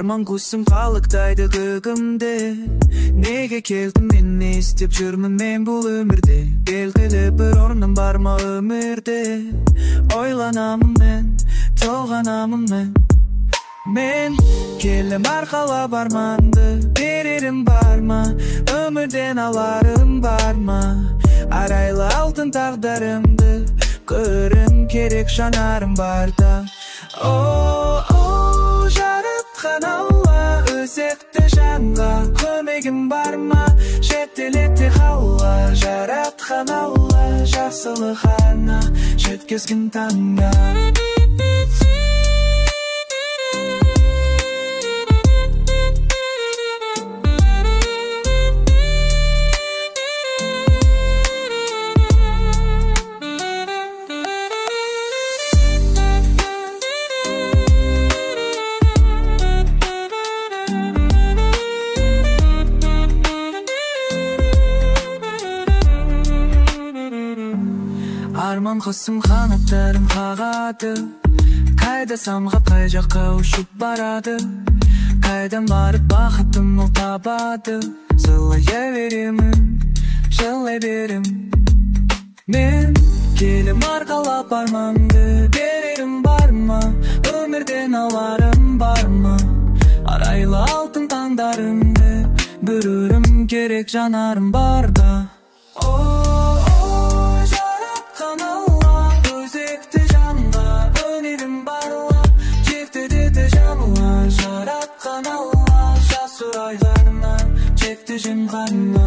Арман құсым қалықтайды көгімде. Неге келдім мен, не істеп жүрмін мен бұл өмірде? Белгілі бір орным бар ма өмірде? Ойланамын мен, толғанамын мен. Мен келем арқалап арманды, берерім бар ма? Өмірден аларым бар ма? Арайлы алтын тағдырымды көрім керек жанарым барда. О, о, жаратқан Алла, өзекті жанға көмегім бар ма? Жетелете Алла, жаратқан Алла, жақсылық арна жеткізгін таңға. Арман құсым қанаттарын қағады, қайда самғап, қай жаққа ұшып барады? Қайдан барып бақытын ол табады? Жылай беремін, жылай берем. Мен келем арқалап арманды, берерім бар ма? Өмірден аларым бар ма? Арайлы алтын таңдарымды бүрерім керек жанарым барда. Жетті жемғанына.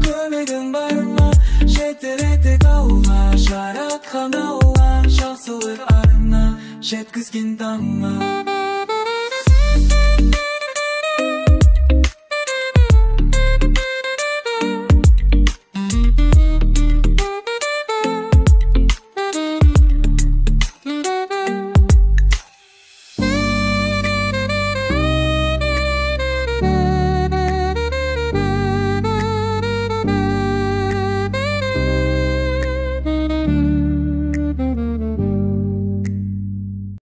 Көмегің бар ма? Жетелете алла, жаратқан Алла, жақсылық арна жеткізген таңға.